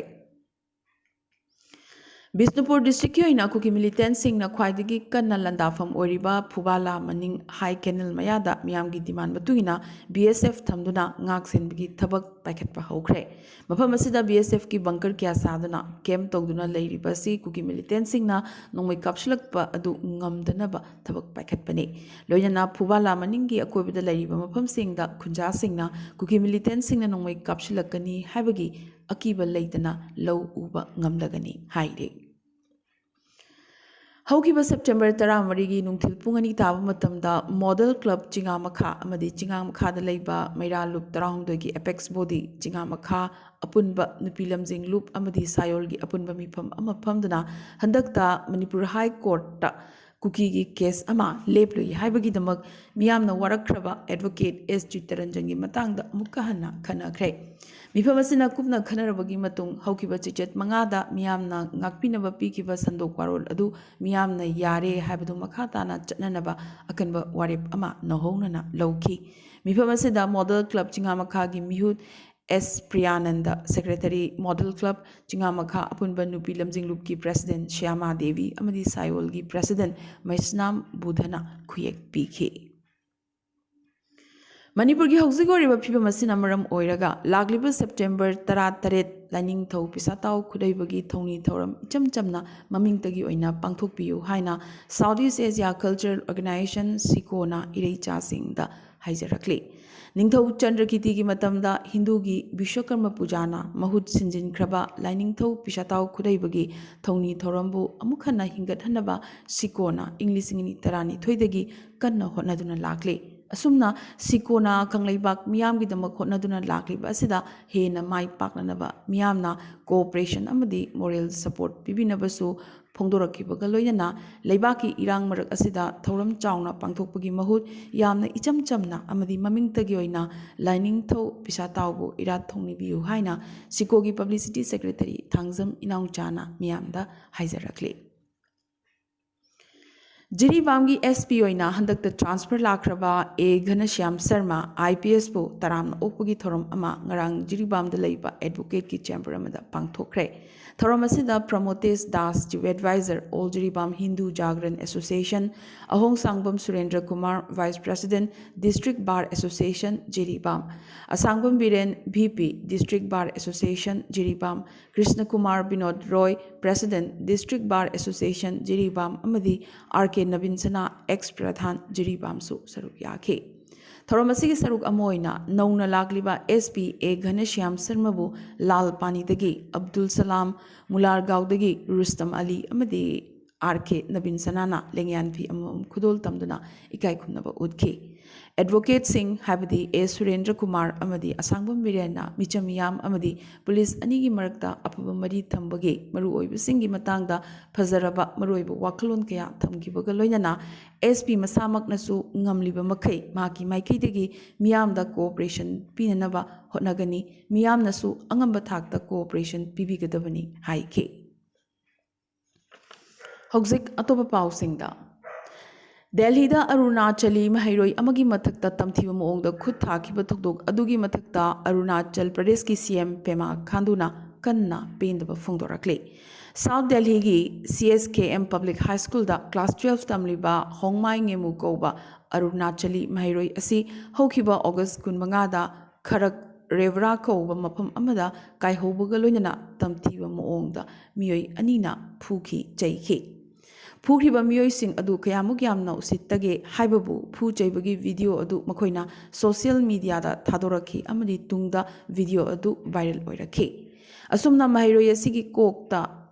ꯕꯤꯁꯅꯨꯄꯨꯔ ꯗꯤꯁꯇ꯭ꯔꯤꯛꯀꯤ ꯑꯣꯏꯅ ꯀꯨꯀꯤ ꯃꯤꯂꯤꯇꯦꯟꯁꯤꯡꯅ ꯈ꯭ꯋꯥꯏꯗꯒꯤ ꯀꯟꯅ ꯂꯥꯟꯗꯥꯐꯝ ꯑꯣꯏꯔꯤꯕ ꯐꯨꯕꯥꯂꯥ ꯃꯅꯤꯡ ꯍꯥꯏ ꯀꯦꯅꯦꯜ ꯃꯌꯥꯗ ꯃꯤꯌꯥꯝꯒꯤ ꯗꯤꯃꯥꯟ ꯃꯇꯨꯡ ꯏꯟꯅ ꯕꯤ ꯑꯦꯁ ꯑꯦꯐ ꯊꯝꯗꯨꯅ ꯉꯥꯛ ꯁꯦꯟꯕꯒꯤ ꯊꯕꯛ ꯄꯥꯏꯈꯠꯄ ꯍꯧꯈ꯭ꯔꯦ꯫ ꯃꯐꯝ ꯑꯁꯤꯗ ꯕꯤ ꯑꯦꯁ ꯑꯦꯐꯀꯤ ꯕꯪꯀꯔ ꯀꯌꯥ ꯁꯥꯗꯨꯅ ꯀꯦꯝꯞ ꯇꯧꯗꯨꯅ ꯂꯩꯔꯤꯕ ꯑꯁꯤ ꯀꯨꯀꯤ ꯃꯤꯂꯤꯇꯦꯟꯁꯤꯡꯅ ꯅꯣꯡꯃꯩ ꯀꯥꯞꯁꯤꯜꯂꯛꯄ ꯑꯗꯨ ꯉꯝꯗꯅꯕ ꯊꯕꯛ ꯄꯥꯏꯈꯠꯄꯅꯤ꯫ ꯂꯣꯏꯅꯅ ꯐꯨꯕꯥꯂꯥ ꯃꯅꯤꯡꯒꯤ ꯑꯀꯣꯏꯕꯗ ꯂꯩꯔꯤꯕ ꯃꯐꯝꯁꯤꯡꯗ ꯈꯨꯟꯖꯥꯁꯤꯡꯅ ꯀꯨꯀꯤ ꯃꯤꯂꯤꯇꯦꯟꯁꯤꯡꯅ ꯅꯣꯡꯃꯩ ꯀꯥꯞꯁꯤꯜꯂꯛꯀꯅꯤ ꯍꯥꯏꯕꯒꯤ ꯑꯀꯤꯕ ꯂꯩꯇꯅ ꯂꯧ ꯎꯕ ꯉꯝꯂꯒꯅꯤ ꯍꯥꯏꯔꯤ꯫ ꯍꯧꯈꯤꯕ ꯁꯦꯞꯇꯦꯝꯕꯔ ꯇꯔꯥꯃꯔꯤꯒꯤ ꯅꯨꯡꯊꯤꯜ ꯄꯨꯡ ꯑꯅꯤ ꯇꯥꯕ ꯃꯇꯝꯗ ꯃꯣꯗꯦꯜ ꯀ꯭ꯂꯕ ꯆꯤꯉꯥꯃꯈꯥ ꯑꯃꯗꯤ ꯆꯤꯉꯥꯃꯈꯥꯗ ꯂꯩꯕ ꯃꯩꯔꯥ ꯂꯨꯞ ꯇꯔꯥꯍꯨꯝꯗꯣꯏꯒꯤ ꯑꯦꯄꯦꯛꯁ ꯕꯣꯗꯤ ꯆꯤꯉꯥꯃꯈꯥ ꯑꯄꯨꯟꯕ ꯅꯨꯄꯤ ꯂꯝꯖꯤꯡ ꯂꯨꯞ ꯑꯃꯗꯤ ꯁꯥꯌꯣꯜꯒꯤ ꯑꯄꯨꯟꯕ ꯃꯤꯐꯝ ꯑꯃ ꯐꯝꯗꯨꯅ ꯍꯟꯗꯛꯇ ꯃꯅꯤꯄꯨꯔ ꯍꯥꯏ ꯀꯣꯔꯠꯇ ꯀꯨꯀꯤꯒꯤ ꯀꯦꯁ ꯑꯃ ꯂꯦꯞꯂꯨꯏ ꯍꯥꯏꯕꯒꯤꯗꯃꯛ ꯃꯤꯌꯥꯝꯅ ꯋꯥꯔꯛꯈ꯭ꯔꯕ ꯑꯦꯗꯚꯣꯀꯦꯠ ꯑꯦꯁ ꯆꯤꯠꯇꯔꯟꯖꯟꯒꯤ ꯃꯇꯥꯡꯗ ꯑꯃꯨꯛꯀ ꯍꯟꯅ ꯈꯟꯅꯈ꯭ꯔꯦ꯫ ꯃꯤꯐꯝ ꯑꯁꯤꯅ ꯀꯨꯞꯅ ꯈꯟꯅꯔꯕꯒꯤ ꯃꯇꯨꯡ ꯍꯧꯈꯤꯕ ꯆꯩꯆꯠ ꯃꯉꯥꯗ ꯃꯤꯌꯥꯝꯅ ꯉꯥꯛꯄꯤꯅꯕ ꯄꯤꯈꯤꯕ ꯁꯟꯗꯣꯛ ꯋꯥꯔꯣꯜ ꯑꯗꯨ ꯃꯤꯌꯥꯝꯅ ꯌꯥꯔꯦ ꯍꯥꯏꯕꯗꯨ ꯃꯈꯥ ꯇꯥꯅ ꯆꯠꯅꯅꯕ ꯑꯀꯟꯕ ꯋꯥꯔꯦꯞ ꯑꯃ ꯅꯧꯍꯧꯅꯅ ꯂꯧꯈꯤ꯫ ꯃꯤꯐꯝ ꯑꯁꯤꯗ ꯃꯣꯗꯦꯜ ꯀ꯭ꯂꯕ ꯆꯤꯉꯥꯃꯈꯥꯒꯤ ꯃꯤꯍꯨꯠ ꯑꯦꯁ ꯄ꯭ꯔꯤꯌꯥꯅꯟꯗ, ꯁꯦꯀ꯭ꯔꯦꯇꯔꯤ, ꯃꯣꯗꯦꯜ ꯀ꯭ꯂꯕ ꯆꯤꯉꯥꯃꯈꯥ ꯑꯄꯨꯟꯕ ꯅꯨꯄꯤ ꯂꯝꯖꯤꯡ ꯂꯨꯞꯀꯤ ꯄ꯭ꯔꯦꯁꯤꯗꯦꯟꯠ ꯁ꯭ꯌꯥꯃꯥ ꯗꯦꯕꯤ ꯑꯃꯗꯤ ꯁꯥꯌꯣꯜꯒꯤ ꯄ꯭ꯔꯦꯁꯤꯗꯦꯟꯠ ꯃꯩꯁꯅꯥꯝ ꯕꯨꯙꯅ ꯈꯨꯌꯦꯛ ꯄꯤꯈꯤ꯫ ꯃꯅꯤꯄꯨꯔꯒꯤ ꯍꯧꯖꯤꯛ ꯑꯣꯏꯔꯤꯕ ꯐꯤꯕꯝ ꯑꯁꯤꯅ ꯃꯔꯝ ꯑꯣꯏꯔꯒ ꯂꯥꯛꯂꯤꯕ ꯁꯦꯞꯇꯦꯝꯕꯔ ꯇꯔꯥꯇꯔꯦꯠ ꯂꯥꯏꯅꯤꯡꯊꯧ ꯄꯤꯁꯥꯇꯥꯎ ꯈꯨꯗꯩꯕꯒꯤ ꯊꯧꯅꯤ ꯊꯧꯔꯝ ꯏꯆꯝ ꯆꯝꯅ ꯃꯃꯤꯡꯇꯒꯤ ꯑꯣꯏꯅ ꯄꯥꯡꯊꯣꯛꯄꯤꯌꯨ ꯍꯥꯏꯅ South East Asia Cultural Organization, ꯁꯤꯀꯣꯅ ꯏꯔꯩꯆꯥꯁꯤꯡꯗ ꯍꯥꯏꯖꯔꯛꯂꯤ꯫ ꯅꯤꯡꯊꯧ ꯆꯟꯗ꯭ꯔꯀꯤꯇꯤꯒꯤ ꯃꯇꯝꯗ ꯍꯤꯟꯗꯨꯒꯤ ꯕꯤꯁ꯭ꯋꯀꯔꯃ ꯄꯨꯖꯥꯅ ꯃꯍꯨꯠ ꯁꯤꯟꯖꯤꯟꯈ꯭ꯔꯕ ꯂꯥꯏꯅꯤꯡꯊꯧ ꯄꯤꯁꯥꯇꯥꯎ ꯈꯨꯗꯩꯕꯒꯤ ꯊꯧꯅꯤ ꯊꯧꯔꯝꯕꯨ ꯑꯃꯨꯛ ꯍꯟꯅ ꯍꯤꯡꯒꯠꯍꯟꯅꯕ ꯁꯤꯀꯣꯅ ꯏꯪ ꯂꯤꯁꯤꯡ ꯑꯅꯤ ꯇꯔꯥꯅꯤꯊꯣꯏꯗꯒꯤ ꯀꯟꯅ ꯍꯣꯠꯅꯗꯨꯅ ꯂꯥꯛꯂꯤ꯫ ꯑꯁꯨꯝꯅ ꯁꯤꯀꯣꯅ ꯀꯪꯂꯩꯄꯥꯛ ꯃꯤꯌꯥꯝꯒꯤꯗꯃꯛ ꯍꯣꯠꯅꯗꯨꯅ ꯂꯥꯛꯂꯤꯕ ꯑꯁꯤꯗ ꯍꯦꯟꯅ ꯃꯥꯏ ꯄꯥꯛꯅꯅꯕ ꯃꯤꯌꯥꯝꯅ cooperation ꯑꯃꯗꯤ moral support ꯄꯤꯕꯤꯅꯕꯁꯨ ꯐꯣꯡꯗꯣꯔꯛꯈꯤꯕꯒ ꯂꯣꯏꯅꯅ ꯂꯩꯕꯥꯛꯀꯤ ꯏꯔꯥꯡ ꯃꯔꯛ ꯑꯁꯤꯗ ꯊꯧꯔꯝ ꯆꯥꯎꯅ ꯄꯥꯡꯊꯣꯛꯄꯒꯤ ꯃꯍꯨꯠ ꯌꯥꯝꯅ ꯏꯆꯝ ꯆꯝꯅ ꯑꯃꯗꯤ ꯃꯃꯤꯡꯇꯒꯤ ꯑꯣꯏꯅ ꯂꯥꯏꯅꯤꯡꯊꯧ ꯄꯤꯁꯥꯇꯥꯎꯕꯨ ꯏꯔꯥꯠ ꯊꯧꯅꯤꯕꯤꯌꯨ ꯍꯥꯏꯅ ꯁꯤꯀꯣꯒꯤ publicity secretary ꯊꯥꯡꯖꯝ ꯏꯅꯥꯎꯆꯥꯅ ꯃꯤꯌꯥꯝꯗ ꯍꯥꯏꯖꯔꯛꯂꯤ꯫ ꯖꯤꯔꯤꯕꯥꯝꯒꯤ ꯑꯦꯁ ꯄꯤ ꯑꯣꯏꯅ ꯍꯟꯗꯛꯇ transfer ꯂꯥꯛꯈ꯭ꯔꯕ A ꯘꯅꯁ꯭ꯌꯥꯝ Sharma, I P ꯑꯦꯁꯄꯨ ꯇꯔꯥꯝꯅ ꯑꯣꯛꯄꯒꯤ ꯊꯧꯔꯝ ꯑꯃ ꯉꯔꯥꯡ ꯖꯤꯔꯤꯕꯥꯝꯗ ꯂꯩꯕ advocateꯀꯤ chamber ꯑꯃꯗ ꯄꯥꯡꯊꯣꯛꯈ꯭ꯔꯦ꯫ ꯊꯧꯔꯝ ꯑꯁꯤꯗ ꯄ꯭ꯔꯃꯣꯇꯦꯁ Das, Chief Advisor, All Jiribam Hindu Jagran Association, ꯑꯍꯣꯡꯁꯥꯡꯕꯝ ꯁꯨꯔꯦꯟꯗ꯭ꯔ Kumar, Vice President, District Bar Association, Jiribam, ꯑꯁꯥꯡꯕꯝ Biren, V P, District Bar Association, Jiribam, Krishna Kumar Vinod ꯔꯣꯏ, President, District Bar Association, Jiribam, ꯑꯃꯗꯤ ꯑꯥꯔ ꯀꯦ ꯅꯕꯤꯟ ꯁꯅꯥ, ex ꯄ꯭ꯔꯙꯥꯟ, ꯖꯤꯔꯤꯕꯥꯝꯁꯨ ꯁꯔꯨꯛ ꯌꯥꯈꯤ꯫ ꯊꯧꯔꯝ ꯑꯁꯤꯒꯤ ꯁꯔꯨꯛ ꯑꯃ ꯑꯣꯏꯅ ꯅꯧꯅ ꯂꯥꯛꯂꯤꯕ ꯑꯦꯁ ꯄꯤ ꯑꯦ ꯘꯅꯁ꯭ꯌꯥꯝ ꯁꯔꯃꯕꯨ ꯂꯥꯜ ꯄꯥꯅꯤꯗꯒꯤ ꯑꯕꯗꯨꯜ ꯁꯂꯥꯝ, ꯃꯨꯂꯥꯔꯒꯥꯎꯗꯒꯤ ꯔꯨꯁꯇꯝ ꯑꯂꯤ ꯑꯃꯗꯤ ꯑꯥꯔ ꯀꯦ ꯅꯕꯤꯟ ꯁꯅꯥꯅ ꯂꯦꯡꯌꯥꯟ ꯐꯤ ꯑꯃꯃꯝ ꯈꯨꯗꯣꯜ ꯇꯝꯗꯨꯅ ꯏꯀꯥꯏ ꯈꯨꯝꯅꯕ ꯎꯠꯈꯤ꯫ ꯑꯦꯗꯚꯣꯀꯦꯠꯁꯤꯡ, ꯍꯥꯏꯕꯗꯤ ꯑꯦ ꯁꯨꯔꯦꯟꯗ꯭ꯔ ꯀꯨꯃꯥꯔ ꯑꯃꯗꯤ ꯑꯁꯥꯡꯕꯝ ꯕꯤꯔꯦꯟꯅ ꯃꯤꯆꯝ ꯃꯤꯌꯥꯝ ꯑꯃꯗꯤ ꯄꯨꯂꯤꯁ ꯑꯅꯤꯒꯤ ꯃꯔꯛꯇ ꯑꯐꯕ ꯃꯔꯤ ꯊꯝꯕꯒꯤ ꯃꯔꯨꯑꯣꯏꯕꯁꯤꯡꯒꯤ ꯃꯇꯥꯡꯗ ꯐꯖꯔꯕ ꯃꯔꯨꯑꯣꯏꯕ ꯋꯥꯈꯜꯂꯣꯟ ꯀꯌꯥ ꯊꯝꯈꯤꯕꯒ ꯂꯣꯏꯅꯅ, ꯑꯦꯁ ꯄꯤ ꯃꯁꯥꯃꯛꯅꯁꯨ ꯉꯝꯂꯤꯕ ꯃꯈꯩ ꯃꯍꯥꯛꯀꯤ ꯃꯥꯏꯀꯩꯗꯒꯤ ꯃꯤꯌꯥꯝꯗ ꯀꯣꯑꯣꯄꯔꯦꯁꯟ ꯄꯤꯅꯅꯕ ꯍꯣꯠꯅꯒꯅꯤ, ꯃꯤꯌꯥꯝꯅꯁꯨ ꯑꯉꯝꯕ ꯊꯥꯛꯇ ꯀꯣꯑꯣꯄꯔꯦꯁꯟ ꯄꯤꯕꯤꯒꯗꯕꯅꯤ ꯍꯥꯏꯈꯤ꯫ ꯍꯧꯖꯤꯛ ꯑꯇꯣꯞꯄ ꯄꯥꯎꯁꯤꯡꯗ꯫ ꯗꯦꯜꯍꯤꯗ ꯑꯔꯨꯅꯥꯆꯂꯤ ꯃꯍꯩꯔꯣꯏ ꯑꯃꯒꯤ ꯃꯊꯛꯇ ꯇꯝꯊꯤꯕ ꯃꯑꯣꯡꯗ ꯈꯨꯠ ꯊꯥꯈꯤꯕ ꯊꯧꯗꯣꯛ ꯑꯗꯨꯒꯤ ꯃꯊꯛꯇ ꯑꯔꯨꯅꯥꯆꯜ ꯄ꯭ꯔꯗꯦꯁꯀꯤ ꯁꯤ ꯑꯦꯝ ꯄꯦꯃꯥ ꯈꯥꯟꯗꯨꯅ ꯀꯟꯅ ꯄꯦꯟꯗꯕ ꯐꯣꯡꯗꯣꯔꯛꯂꯤ꯫ ꯁꯥꯎꯠ ꯗꯦꯜꯍꯤꯒꯤ ꯁꯤ ꯑꯦꯁ ꯀꯦ ꯑꯦꯝ ꯄꯕ꯭ꯂꯤꯛ ꯍꯥꯏ ꯁ꯭ꯀꯨꯜꯗ ꯀ꯭ꯂꯥꯁ ꯇꯨꯌꯦꯜꯐ ꯇꯝꯂꯤꯕ ꯍꯣꯡꯃꯥꯏ ꯉꯦꯃꯨ ꯀꯧꯕ ꯑꯔꯨꯅꯥꯆꯂꯤ ꯃꯍꯩꯔꯣꯏ ꯑꯁꯤ ꯍꯧꯈꯤꯕ ꯑꯣꯒꯁ ꯀꯨꯟꯃꯉꯥꯗ ꯈꯔꯛ ꯔꯦꯕ꯭ꯔꯥ ꯀꯧꯕ ꯃꯐꯝ ꯑꯃꯗ ꯀꯥꯏꯍꯧꯕꯒ ꯂꯣꯏꯅꯅ ꯇꯝꯊꯤꯕ ꯃꯑꯣꯡꯗ ꯃꯤꯑꯣꯏ ꯑꯅꯤꯅ ꯐꯨꯈꯤ, ꯆꯩꯈꯤ꯫ ꯐꯨꯈ꯭ꯔꯤꯕ ꯃꯤꯑꯣꯏꯁꯤꯡ ꯑꯗꯨ ꯀꯌꯥꯃꯨꯛ ꯌꯥꯝꯅ ꯎꯁꯤꯠꯇꯒꯦ ꯍꯥꯏꯕꯕꯨ ꯐꯨ ꯆꯩꯕꯒꯤ ꯚꯤꯗꯤꯑꯣ ꯑꯗꯨ ꯃꯈꯣꯏꯅ ꯁꯣꯁꯤꯌꯦꯜ ꯃꯤꯗꯤꯌꯥꯗ ꯊꯥꯗꯣꯔꯛꯈꯤ ꯑꯃꯗꯤ ꯇꯨꯡꯗ ꯚꯤꯗꯤꯑꯣ ꯑꯗꯨ ꯚꯥꯏꯔꯦꯜ ꯑꯣꯏꯔꯛꯈꯤ꯫ ꯑꯁꯨꯝꯅ ꯃꯍꯩꯔꯣꯏ ꯑꯁꯤꯒꯤ ꯀꯣꯛꯇ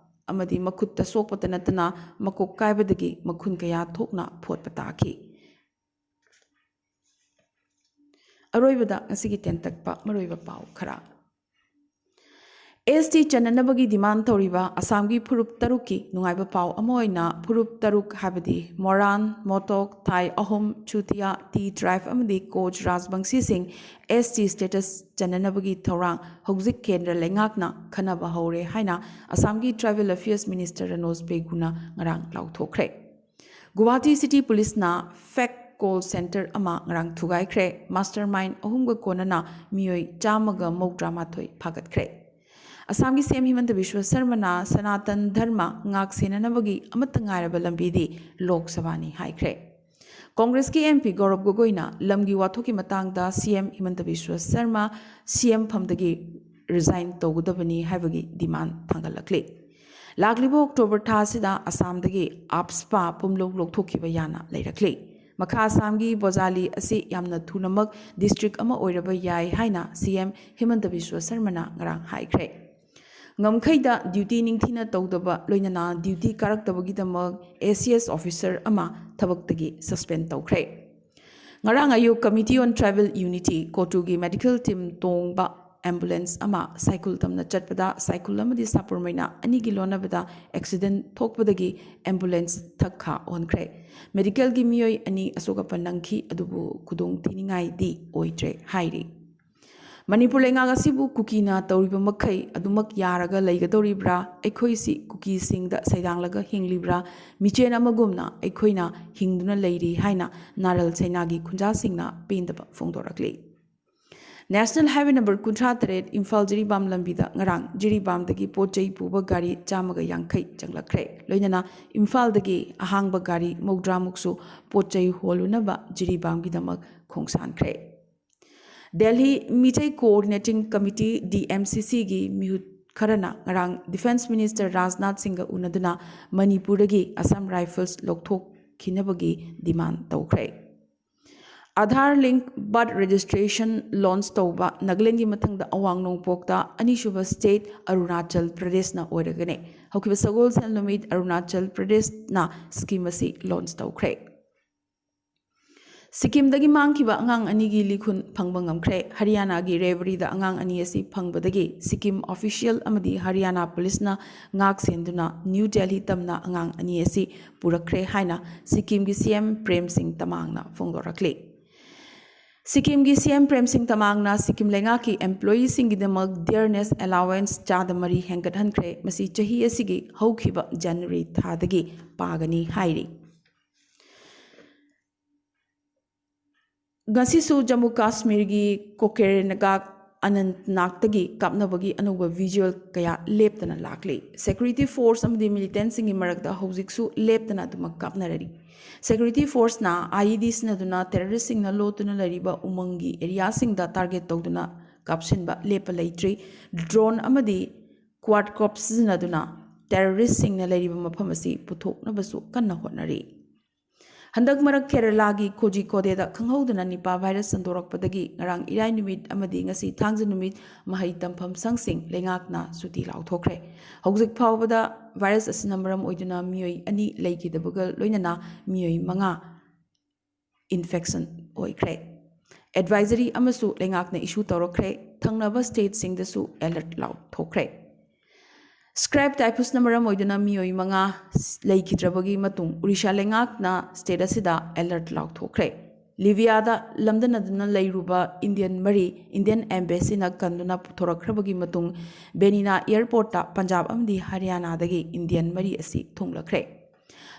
ꯑꯃꯗꯤ ꯃꯈꯨꯠꯇ ꯁꯣꯛꯄꯇ ꯅꯠꯇꯅ ꯃꯀꯣꯛ ꯀꯥꯏꯕꯗꯒꯤ ꯃꯈꯨꯟ ꯀꯌꯥ ꯊꯣꯛꯅ ꯐꯣꯠꯄ ꯇꯥꯈꯤ꯫ ꯑꯔꯣꯏꯕꯗ ꯉꯁꯤꯒꯤ ꯇꯦꯟꯇꯛꯄ ꯃꯔꯨꯑꯣꯏꯕ ꯄꯥꯎ ꯈꯔ꯫ ꯑꯦꯁ ꯇꯤ ꯆꯟꯅꯅꯕꯒꯤ ꯗꯤꯃꯥꯟ ꯇꯧꯔꯤꯕ ꯑꯁꯥꯝꯒꯤ ꯐꯨꯔꯨꯞ ꯇꯔꯨꯛꯀꯤ ꯅꯨꯡꯉꯥꯏꯕ ꯄꯥꯎ ꯑꯃ ꯑꯣꯏꯅ ꯐꯨꯔꯨꯞ ꯇꯔꯨꯛ ꯍꯥꯏꯕꯗꯤ ꯃꯣꯔꯥꯟ, ꯃꯣꯇꯣꯛ, ꯊꯥꯏ ꯑꯍꯨꯝ, ꯆꯨꯇꯤꯌꯥ, ꯇꯤ ꯇ꯭ꯔꯥꯏꯕ ꯑꯃꯗꯤ ꯀꯣꯆ ꯔꯥꯖꯕꯪꯁꯤꯁꯤꯡ ꯑꯦꯁ ꯇꯤ ꯁ꯭ꯇꯦꯇꯁ ꯆꯟꯅꯅꯕꯒꯤ ꯊꯧꯔꯥꯡ ꯍꯧꯖꯤꯛ ꯀꯦꯟꯗ꯭ꯔ ꯂꯩꯉꯥꯛꯅ ꯈꯟꯅꯕ ꯍꯧꯔꯦ ꯍꯥꯏꯅ ꯑꯁꯥꯝꯒꯤ ꯇ꯭ꯔꯥꯏꯕꯦꯜ ꯑꯐꯤꯌꯔꯁ ꯃꯤꯅꯤꯁꯇꯔ ꯔꯅꯣꯖ ꯄꯦꯒꯨꯅ ꯉꯔꯥꯡ ꯂꯥꯎꯊꯣꯛꯈ꯭ꯔꯦ꯫ ꯒꯨꯋꯥꯍꯥꯇꯤ ꯁꯤꯇꯤ ꯄꯨꯂꯤꯁꯅ ꯐꯦꯛ ꯀꯣꯜ ꯁꯦꯟꯇꯔ ꯑꯃ ꯉꯔꯥꯡ ꯊꯨꯒꯥꯏꯈ꯭ꯔꯦ꯫ ꯃꯥꯁꯇꯔ ꯃꯥꯏꯟ ꯑꯍꯨꯝꯒ ꯀꯣꯟꯅꯅ ꯃꯤꯑꯣꯏ ꯆꯥꯝꯃꯒ ꯃꯧꯗ꯭ꯔꯥ ꯃꯥꯊꯣꯏ ꯐꯥꯒꯠꯈ꯭ꯔꯦ꯫ ꯑꯁꯥꯝꯒꯤ ꯁꯤ ꯑꯦꯝ ꯍꯤꯃꯟꯇ ꯕꯤꯁ꯭ꯋ ꯁꯔꯃꯅ ꯁꯅꯥꯇꯟ ꯙꯔꯃ ꯉꯥꯛ ꯁꯦꯟꯅꯅꯕꯒꯤ ꯑꯃꯠꯇ ꯉꯥꯏꯔꯕ ꯂꯝꯕꯤꯗꯤ ꯂꯣꯛ ꯁꯚꯥꯅꯤ ꯍꯥꯏꯈ꯭ꯔꯦ꯫ ꯀꯣꯡꯒ꯭ꯔꯦꯁꯀꯤ ꯑꯦꯝ ꯄꯤ ꯒꯧꯔꯕ ꯒꯣꯒꯣꯏꯅ ꯂꯝꯒꯤ ꯋꯥꯊꯣꯛꯀꯤ ꯃꯇꯥꯡꯗ ꯁꯤ ꯑꯦꯝ ꯍꯤꯃꯟꯇ ꯕꯤꯁ꯭ꯋ ꯁꯔꯃ ꯁꯤ ꯑꯦꯝ ꯐꯝꯗꯒꯤ ꯔꯤꯖꯥꯏꯟ ꯇꯧꯒꯗꯕꯅꯤ ꯍꯥꯏꯕꯒꯤ ꯗꯤꯃꯥꯟ ꯊꯥꯡꯒꯠꯂꯛꯂꯤ꯫ ꯂꯥꯛꯂꯤꯕ ꯑꯣꯛꯇꯣꯕꯔ ꯊꯥ ꯑꯁꯤꯗ ꯑꯁꯥꯝꯗꯒꯤ ꯑꯞꯁꯄꯥ ꯄꯨꯝꯂꯧ ꯂꯧꯊꯣꯛꯈꯤꯕ ꯌꯥꯅ ꯂꯩꯔꯛꯂꯤ꯫ ꯃꯈꯥ ꯑꯁꯥꯝꯒꯤ ꯕꯣꯖꯥꯂꯤ ꯑꯁꯤ ꯌꯥꯝꯅ ꯊꯨꯅꯃꯛ ꯗꯤꯁꯇ꯭ꯔꯤꯛ ꯑꯃ ꯑꯣꯏꯔꯕ ꯌꯥꯏ ꯍꯥꯏꯅ ꯁꯤ ꯑꯦꯝ ꯍꯤꯃꯟꯇ ꯕꯤꯁ꯭ꯋ ꯁꯔꯃꯅ ꯉꯔꯥꯡ ꯍꯥꯏꯈ꯭ꯔꯦ꯫ ꯉꯝꯈꯩꯗ duty ꯅꯤꯡꯊꯤꯅ ꯇꯧꯗꯕ, ꯂꯣꯏꯅꯅ duty ꯀꯥꯔꯛꯇꯕꯒꯤꯗꯃꯛ A C S officer ꯑꯃ ꯊꯕꯛꯇꯒꯤ suspend ꯇꯧꯈ꯭ꯔꯦ꯫ ꯉꯔꯥꯡ ꯑꯌꯨꯛ Committee on Tribal Unity, CoTU ꯒꯤ medical team ꯇꯣꯡꯕ ambulance ꯑꯃ ꯁꯥꯏꯀꯨꯜ ꯇꯝꯅ ꯆꯠꯄꯗ ꯁꯥꯏꯀꯨꯜ ꯑꯃꯗꯤ ꯁꯥꯄꯨꯔꯃꯩꯅ ꯑꯅꯤꯒꯤ ꯂꯣꯟꯅꯕꯗ accident ꯊꯣꯛꯄꯗꯒꯤ ambulance ꯊꯛꯈꯥ ꯑꯣꯟꯈ꯭ꯔꯦ꯫ Medical ꯒꯤ ꯃꯤꯑꯣꯏ ꯑꯅꯤ ꯑꯁꯣꯛ ꯑꯄꯟ ꯅꯪꯈꯤ, ꯑꯗꯨꯕꯨ ꯈꯨꯗꯣꯡ ꯊꯤꯅꯤꯡꯉꯥꯏꯗꯤ ꯑꯣꯏꯗ꯭ꯔꯦ ꯍꯥꯏꯔꯤ꯫ ꯃꯅꯤꯄꯨꯔ ꯂꯩꯉꯥꯛ ꯑꯁꯤꯕꯨ ꯀꯨꯀꯤꯅ ꯇꯧꯔꯤꯕ ꯃꯈꯩ ꯑꯗꯨꯃꯛ ꯌꯥꯔꯒ ꯂꯩꯒꯗꯧꯔꯤꯕ꯭ꯔꯥ? ꯑꯩꯈꯣꯏꯁꯤ ꯀꯨꯀꯤꯁꯤꯡꯗ ꯁꯩꯗꯥꯡꯂꯒ ꯍꯤꯡꯂꯤꯕ꯭ꯔꯥ? ꯃꯤꯆꯦꯟ ꯑꯃꯒꯨꯝꯅ ꯑꯩꯈꯣꯏꯅ ꯍꯤꯡꯗꯨꯅ ꯂꯩꯔꯤ ꯍꯥꯏꯅ ꯅꯥꯔꯜ ꯁꯩꯅꯥꯒꯤ ꯈꯨꯟꯖꯥꯁꯤꯡꯅ ꯄꯦꯟꯗꯕ ꯐꯣꯡꯗꯣꯔꯛꯂꯤ꯫ National Highway number ꯀꯨꯟꯊ꯭ꯔꯥ ꯇꯔꯦꯠ ꯏꯝꯐꯥꯜ ꯖꯤꯔꯤꯕꯥꯝ ꯂꯝꯕꯤꯗ ꯉꯔꯥꯡ ꯖꯤꯔꯤꯕꯥꯝꯗꯒꯤ ꯄꯣꯠ ꯆꯩ ꯄꯨꯕ ꯒꯥꯔꯤ ꯆꯥꯝꯃꯒ ꯌꯥꯡꯈꯩ ꯆꯪꯂꯛꯈ꯭ꯔꯦ꯫ ꯂꯣꯏꯅꯅ ꯏꯝꯐꯥꯜꯗꯒꯤ ꯑꯍꯥꯡꯕ ꯒꯥꯔꯤ ꯃꯧꯗ꯭ꯔꯥꯃꯨꯛꯁꯨ ꯄꯣꯠ ꯆꯩ ꯍꯣꯜꯂꯨꯅꯕ ꯖꯤꯔꯤꯕꯥꯝꯒꯤꯗꯃꯛ ꯈꯣꯡꯁꯥꯟꯈ꯭ꯔꯦ꯫ Delhi Meitei Coordinating Committee, D M C C ꯒꯤ ꯃꯤꯍꯨꯠ ꯈꯔꯅ ꯉꯔꯥꯡ Defence Minister ꯔꯥꯖꯅꯥꯊ ꯁꯤꯡꯒ ꯎꯅꯗꯨꯅ ꯃꯅꯤꯄꯨꯔꯗꯒꯤ Assam Rifles ꯂꯧꯊꯣꯛꯈꯤꯅꯕꯒꯤ demand ꯇꯧꯈ꯭ꯔꯦ꯫ Aadhaar link birth registration launch ꯇꯧꯕ ꯅꯥꯒꯥꯂꯦꯟꯒꯤ ꯃꯊꯪꯗ ꯑꯋꯥꯡ ꯅꯣꯡꯄꯣꯛꯇ ꯑꯅꯤꯁꯨꯕ state ꯑꯔꯨꯅꯥꯆꯜ ꯄ꯭ꯔꯗꯦꯁꯅ ꯑꯣꯏꯔꯒꯅꯤ꯫ ꯍꯧꯈꯤꯕ ꯁꯒꯣꯜꯁꯦꯜ ꯅꯨꯃꯤꯠ ꯑꯔꯨꯅꯥꯆꯜ ꯄ꯭ꯔꯗꯦꯁꯅ scheme ꯑꯁꯤ launch ꯇꯧꯈ꯭ꯔꯦ꯫ ꯁꯤꯛꯀꯤꯝꯗꯒꯤ ꯃꯥꯡꯈꯤꯕ ꯑꯉꯥꯡ ꯑꯅꯤꯒꯤ ꯂꯤꯈꯨꯟ ꯐꯪꯕ ꯉꯝꯈ꯭ꯔꯦ꯫ ꯍꯔꯤꯌꯥꯅꯥꯒꯤ ꯔꯦꯕꯔꯤꯗ ꯑꯉꯥꯡ ꯑꯅꯤ ꯑꯁꯤ ꯐꯪꯕꯗꯒꯤ ꯁꯤꯛꯀꯤꯝ official ꯑꯃꯗꯤ ꯍꯔꯤꯌꯥꯅꯥ ꯄꯨꯂꯤꯁꯅ ꯉꯥꯛ ꯁꯦꯟꯗꯨꯅ ꯅ꯭ꯌꯨ ꯗꯦꯜꯍꯤ ꯇꯝꯅ ꯑꯉꯥꯡ ꯑꯅꯤ ꯑꯁꯤ ꯄꯨꯔꯛꯈ꯭ꯔꯦ ꯍꯥꯏꯅ ꯁꯤꯛꯀꯤꯝꯒꯤ C M ꯄ꯭ꯔꯦꯝ ꯁꯤꯡ ꯇꯃꯥꯡꯅ ꯐꯣꯡꯗꯣꯔꯛꯂꯤ꯫ ꯁꯤꯛꯀꯤꯝꯒꯤ C M ꯄ꯭ꯔꯦꯝ ꯁꯤꯡ ꯇꯃꯥꯡꯅ ꯁꯤꯛꯀꯤꯝ ꯂꯩꯉꯥꯛꯀꯤ employeeꯁꯤꯡꯒꯤꯗꯃꯛ dearness allowance ꯆꯥꯗ ꯃꯔꯤ ꯍꯦꯟꯒꯠꯍꯟꯈ꯭ꯔꯦ꯫ ꯃꯁꯤ ꯆꯍꯤ ꯑꯁꯤꯒꯤ ꯍꯧꯈꯤꯕ January ꯊꯥꯗꯒꯤ ꯄꯥꯒꯅꯤ ꯍꯥꯏꯔꯤ꯫ ꯉꯁꯤꯁꯨ ꯖꯝꯃꯨ ꯀꯥꯁꯃꯤꯔꯒꯤ ꯀꯣꯀꯦꯔꯅꯒꯥꯛ ꯑꯅꯟꯇꯅꯥꯒꯇꯒꯤ ꯀꯥꯞꯅꯕꯒꯤ ꯑꯅꯧꯕ visual ꯀꯌꯥ ꯂꯦꯞꯇꯅ ꯂꯥꯛꯂꯤ꯫ Security force ꯑꯃꯗꯤ militantꯁꯤꯡꯒꯤ ꯃꯔꯛꯇ ꯍꯧꯖꯤꯛꯁꯨ ꯂꯦꯞꯇꯅ ꯑꯗꯨꯃꯛ ꯀꯥꯞꯅꯔꯤ꯫ Security forceꯅ I E D ꯁꯤꯖꯤꯟꯅꯗꯨꯅ terroristꯁꯤꯡꯅ ꯂꯣꯠꯇꯨꯅ ꯂꯩꯔꯤꯕ ꯎꯃꯪꯒꯤ areaꯁꯤꯡꯗ target ꯇꯧꯗꯨꯅ ꯀꯥꯞꯁꯤꯟꯕ ꯂꯦꯞꯄ ꯂꯩꯇ꯭ꯔꯤ꯫ Drone ꯑꯃꯗꯤ quadcopter ꯁꯤꯖꯤꯟꯅꯗꯨꯅ terroristꯁꯤꯡꯅ ꯂꯩꯔꯤꯕ ꯃꯐꯝ ꯑꯁꯤ ꯄꯨꯊꯣꯛꯅꯕꯁꯨ ꯀꯟꯅ ꯍꯣꯠꯅꯔꯤ꯫ ꯍꯟꯗꯛ ꯃꯔꯛ ꯀꯦꯔꯂꯥꯒꯤ ꯀꯣꯖꯤꯀꯣꯗꯦꯗ ꯈꯪꯍꯧꯗꯅ ꯅꯤꯄꯥ ꯚꯥꯏꯔꯁ ꯁꯟꯗꯣꯔꯛꯄꯗꯒꯤ ꯉꯔꯥꯡ ꯏꯔꯥꯏ ꯅꯨꯃꯤꯠ ꯑꯃꯗꯤ ꯉꯁꯤ ꯊꯥꯡꯖ ꯅꯨꯃꯤꯠ ꯃꯍꯩ ꯇꯝꯐꯝ ꯁꯪꯁꯤꯡ ꯂꯩꯉꯥꯛꯅ ꯁꯨꯇꯤ ꯂꯥꯎꯊꯣꯛꯈ꯭ꯔꯦ꯫ ꯍꯧꯖꯤꯛ ꯐꯥꯎꯕꯗ ꯚꯥꯏꯔꯁ ꯑꯁꯤꯅ ꯃꯔꯝ ꯑꯣꯏꯗꯨꯅ ꯃꯤꯑꯣꯏ ꯑꯅꯤ ꯂꯩꯈꯤꯗꯕꯒ ꯂꯣꯏꯅꯅ ꯃꯤꯑꯣꯏ ꯃꯉꯥ ꯏꯟꯐꯦꯛꯁꯟ ꯑꯣꯏꯈ꯭ꯔꯦ꯫ ꯑꯦꯗꯚꯥꯏꯖꯔꯤ ꯑꯃꯁꯨ ꯂꯩꯉꯥꯛꯅ ꯏꯁꯨ ꯇꯧꯔꯛꯈ꯭ꯔꯦ꯫ ꯊꯪꯅꯕ ꯁ꯭ꯇꯦꯠꯁꯤꯡꯗꯁꯨ ꯑꯦꯂꯔꯠ ꯂꯥꯎꯊꯣꯛꯈ꯭ꯔꯦ꯫ ꯁ꯭ꯀ꯭ꯔꯦꯞ ꯇꯥꯏꯐꯁꯅ ꯃꯔꯝ ꯑꯣꯏꯗꯨꯅ ꯃꯤꯑꯣꯏ ꯃꯉꯥ ꯂꯩꯈꯤꯗ꯭ꯔꯕꯒꯤ ꯃꯇꯨꯡ ꯑꯣꯔꯤꯁꯥ ꯂꯩꯉꯥꯛꯅ ꯁ꯭ꯇꯦꯠ ꯑꯁꯤꯗ ꯑꯦꯂꯔꯠ ꯂꯥꯎꯊꯣꯛꯈ꯭ꯔꯦ꯫ ꯂꯤꯕꯤꯌꯥꯗ ꯂꯝꯗꯅꯗꯨꯅ ꯂꯩꯔꯨꯕ ꯏꯟꯗꯤꯌꯟ ꯃꯔꯤ ꯏꯟꯗꯤꯌꯟ ꯑꯦꯝꯕꯦꯁꯤꯅ ꯀꯟꯗꯨꯅ ꯄꯨꯊꯣꯔꯛꯈ꯭ꯔꯕꯒꯤ ꯃꯇꯨꯡ ꯕꯦꯅꯤꯅꯥ ꯑꯦꯌꯔꯄꯣꯔꯠꯇ ꯄꯟꯖꯥꯕ ꯑꯃꯗꯤ ꯍꯔꯤꯌꯥꯅꯥꯗꯒꯤ ꯏꯟꯗꯤꯌꯟ ꯃꯔꯤ ꯑꯁꯤ ꯊꯨꯡꯂꯈ꯭ꯔꯦ꯫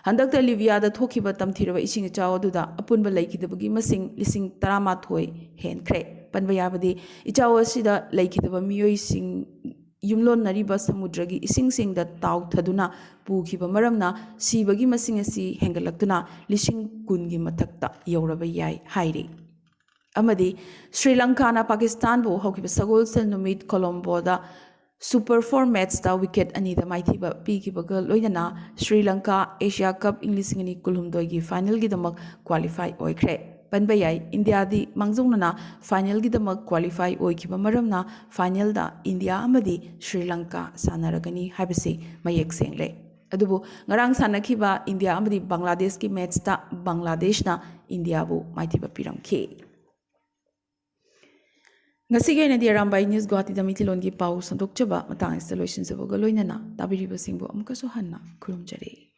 ꯍꯟꯗꯛꯇ ꯂꯤꯕꯤꯌꯥꯗ ꯊꯣꯛꯈꯤꯕ ꯇꯝꯊꯤꯔꯕ ꯏꯁꯤꯡ ꯏꯆꯥꯎ ꯑꯗꯨꯗ ꯑꯄꯨꯟꯕ ꯂꯩꯈꯤꯗꯕꯒꯤ ꯃꯁꯤꯡ ꯂꯤꯁꯤꯡ ꯇꯔꯥꯃꯥꯊꯣꯏ ꯍꯦꯟꯈ꯭ꯔꯦ꯫ ꯄꯟꯕ ꯌꯥꯕꯗꯤ, ꯏꯆꯥꯎ ꯑꯁꯤꯗ ꯂꯩꯈꯤꯗꯕ ꯃꯤꯑꯣꯏꯁꯤꯡ ꯌꯨꯝꯂꯣꯟꯅꯔꯤꯕ ꯁꯃꯨꯗ꯭ꯔꯒꯤ ꯏꯁꯤꯡꯁꯤꯡꯗ ꯇꯥꯎꯊꯗꯨꯅ ꯄꯨꯈꯤꯕ ꯃꯔꯝꯅ ꯁꯤꯕꯒꯤ ꯃꯁꯤꯡ ꯑꯁꯤ ꯍꯦꯟꯒꯠꯂꯛꯇꯨꯅ ꯂꯤꯁꯤꯡ ꯀꯨꯟꯒꯤ ꯃꯊꯛꯇ ꯌꯧꯔꯕ ꯌꯥꯏ ꯍꯥꯏꯔꯤ꯫ ꯑꯃꯗꯤ ꯁ꯭ꯔꯤ ꯂꯪꯀꯥꯅ ꯄꯥꯀꯤꯁꯇꯥꯟꯕꯨ ꯍꯧꯈꯤꯕ ꯁꯒꯣꯜꯁꯦꯜ ꯅꯨꯃꯤꯠ ꯀꯣꯂꯣꯝꯕꯣꯗ ꯁꯨꯄꯔ ꯐꯣꯔ ꯃꯦꯠꯁꯇ ꯋꯤꯀꯦꯠ ꯑꯅꯤꯗ ꯃꯥꯏꯊꯤꯕ ꯄꯤꯈꯤꯕꯒ ꯂꯣꯏꯅꯅ ꯁ꯭ꯔꯤ ꯂꯪꯀꯥ ꯑꯦꯁꯤꯌꯥ ꯀꯞ ꯏꯪ ꯂꯤꯁꯤꯡ ꯑꯅꯤ ꯀꯨꯟꯍꯨꯝꯗꯣꯏꯒꯤ ꯐꯥꯏꯅꯦꯜꯒꯤꯗꯃꯛ ꯀ꯭ꯋꯥꯂꯤꯐꯥꯏ ꯑꯣꯏꯈ꯭ꯔꯦ꯫ ꯄꯟꯕ ꯌꯥꯏ, ꯏꯟꯗꯤꯌꯥꯗꯤ ꯃꯥꯡꯖꯧꯅꯅ ꯐꯥꯏꯅꯦꯜꯒꯤꯗꯃꯛ ꯀ꯭ꯋꯥꯂꯤꯐꯥꯏ ꯑꯣꯏꯈꯤꯕ ꯃꯔꯝꯅ ꯐꯥꯏꯅꯦꯜꯗ ꯏꯟꯗꯤꯌꯥ ꯑꯃꯗꯤ ꯁ꯭ꯔꯤ ꯂꯪꯀꯥ ꯁꯥꯟꯅꯔꯒꯅꯤ ꯍꯥꯏꯕꯁꯤ ꯃꯌꯦꯛ ꯁꯦꯡꯂꯦ꯫ ꯑꯗꯨꯕꯨ ꯉꯔꯥꯡ ꯁꯥꯟꯅꯈꯤꯕ ꯏꯟꯗꯤꯌꯥ ꯑꯃꯗꯤ ꯕꯪꯒ꯭ꯂꯥꯗꯦꯁꯀꯤ ꯃꯦꯠꯁꯇ ꯕꯪꯒ꯭ꯂꯥꯗꯦꯁꯅ ꯏꯟꯗꯤꯌꯥꯕꯨ ꯃꯥꯏꯊꯤꯕ ꯄꯤꯔꯝꯈꯤ꯫ ꯉꯁꯤꯒꯤ ꯑꯣꯏꯅꯗꯤ ꯑꯔꯥꯝꯕꯥꯏ ꯅ꯭ꯌꯨꯁ ꯒꯨꯋꯥꯍꯥꯇꯤꯗ ꯃꯩꯇꯩꯂꯣꯟꯒꯤ ꯄꯥꯎ ꯁꯟꯗꯣꯛꯆꯕ ꯃꯇꯥꯡ ꯑꯁꯤꯗ ꯂꯣꯏꯁꯤꯟꯖꯕꯒ ꯂꯣꯏꯅꯅ ꯇꯥꯕꯤꯔꯤꯕꯁꯤꯡꯕꯨ ꯑꯃꯨꯛꯀꯁꯨ ꯍꯟꯅ ꯈꯨꯔꯨꯝꯖꯔꯤ꯫